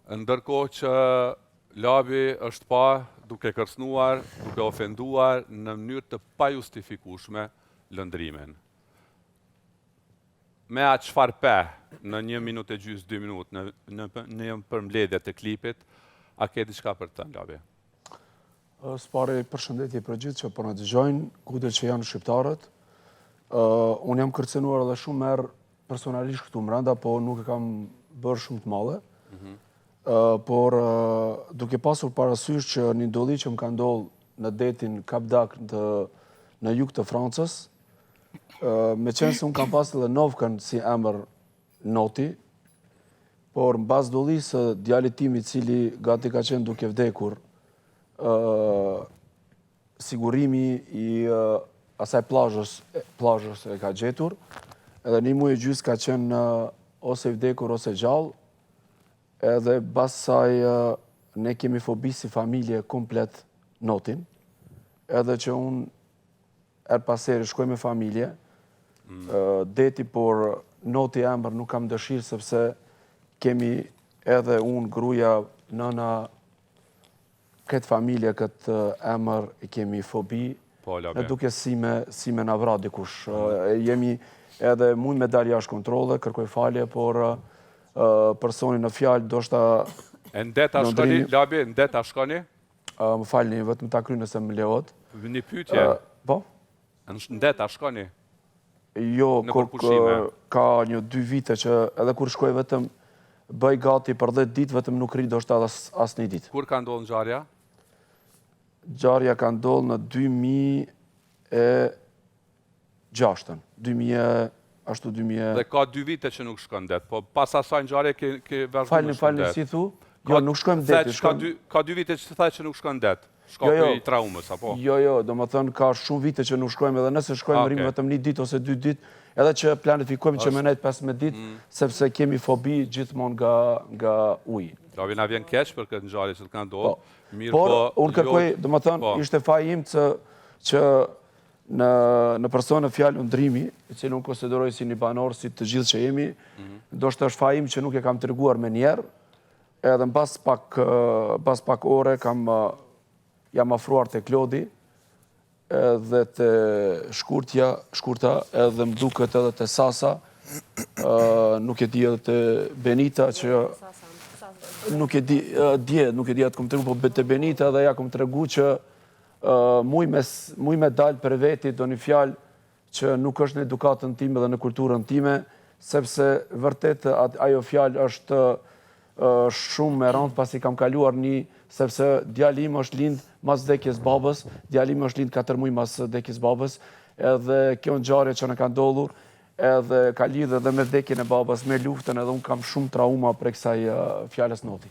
Ndërkohë që Labi është pa duke kërcënuar, duke ofenduar në mënyrë të pajustifikueshme Lëndrimin. Me atë çfarë pe në një minutë e gjysë, dy minutë, në, në, në një përmbledhje të klipit, a ke diçka për të thënë, Labi? Së pari përshëndetje për gjithë që po na dëgjojnë, kudo që janë shqiptarët. Unë jam kërcënuar edhe shumë herë personalisht këtu mrenda, po nuk e kam bërë shumë të madhe. Mhm. Por duke pasur parasysh që një ndodhi që më ka ndodhur në detin Cap d'Agde në jug të Francës, meqenëse unë kam pas edhe nofkën si emër Noti, por mbas ndodhisë së djalit tim i cili gati ka qenë duke vdekur, sigurimi i asaj plazhës, plazhës e ka gjetur, edhe një muj e gjysë ka qenë ose i vdekur ose gjallë, edhe mbas saj ne kemi fobi si familje komplet notin, edhe që unë Herë pas here shkoj me familje, mm. deti, por noti emër nuk kam dëshirë sepse kemi edhe unë, gruja, nëna, këtë familje, këtë emër, e kemi fobi, po, në duke si me, si me na vra dikush. Mm. Jemi edhe mund me dalë jashtë kontrolle, kërkoj falje, por personi në fjalë, ndoshta... E në det a shkoni, Labi, në det a shkoni? Më falni, vetëm ta kryj nëse më lejohet. Një pyetje. Po? Në det a shkoni? Jo, ka një dy vite që edhe kur shkoj vetëm bëj gati për 10 ditë, vetëm nuk rri ndoshta edhe as një ditë. Kur ka ndodhur ngjarja? Ngjarja ka ndodhur në 2006-ën, 2000 ashtu 2000 Dhe ka dy vite që nuk shkon det, po pas asaj ngjarje ke ke vazhduar Falni, falni, si thu? Jo, nuk shkojmë det, shkojmë ka dy ka dy vite që tha që nuk shkon det. Shkaku jo, jo. i traumës apo? Jo, jo, domethënë ka shumë vite që nuk shkojmë edhe nëse shkojmë okay. rrimë vetëm një ditë ose dy ditë, edhe që planifikojmë që me nejt 15 ditë, mm. sepse kemi fobi gjithmonë nga nga uji. Labi na vjen keq për këtë ngjarje që të ka ndodhur. Po. Mirë, por po, unë kërkoj, jo, domethënë po. ishte faji im që që Në në person në fjalë Lundrimi, i cili unë konsideroj si një banor si të gjithë që jemi, mhm. ndoshta është faji im që nuk e kam treguar menjëherë, edhe mbas pak mbas pak ore kam jam afruar te Klodi edhe te Shkurtja, Shkurta edhe më duket edhe te Sasa, nuk e di edhe te Benita që nuk e di dje, nuk e di a të kom tregu, po te Benita edhe ja kom tregu që Muj me, muj me dalë prej veti ndonjë fjalë që nuk është në edukatën time dhe në kulturën time, sepse vërtet ajo fjalë është shumë e rëndë pasi kam kaluar një, sepse djali im është lind mas vdekjes babës, djali im është lind 4 muaj mas vdekjes babës, edhe kjo ngjarje që na ka ndodhur, edhe ka lidhje edhe me vdekjen e babës, me luftën, edhe unë kam shumë trauma prej kësaj fjalës noti.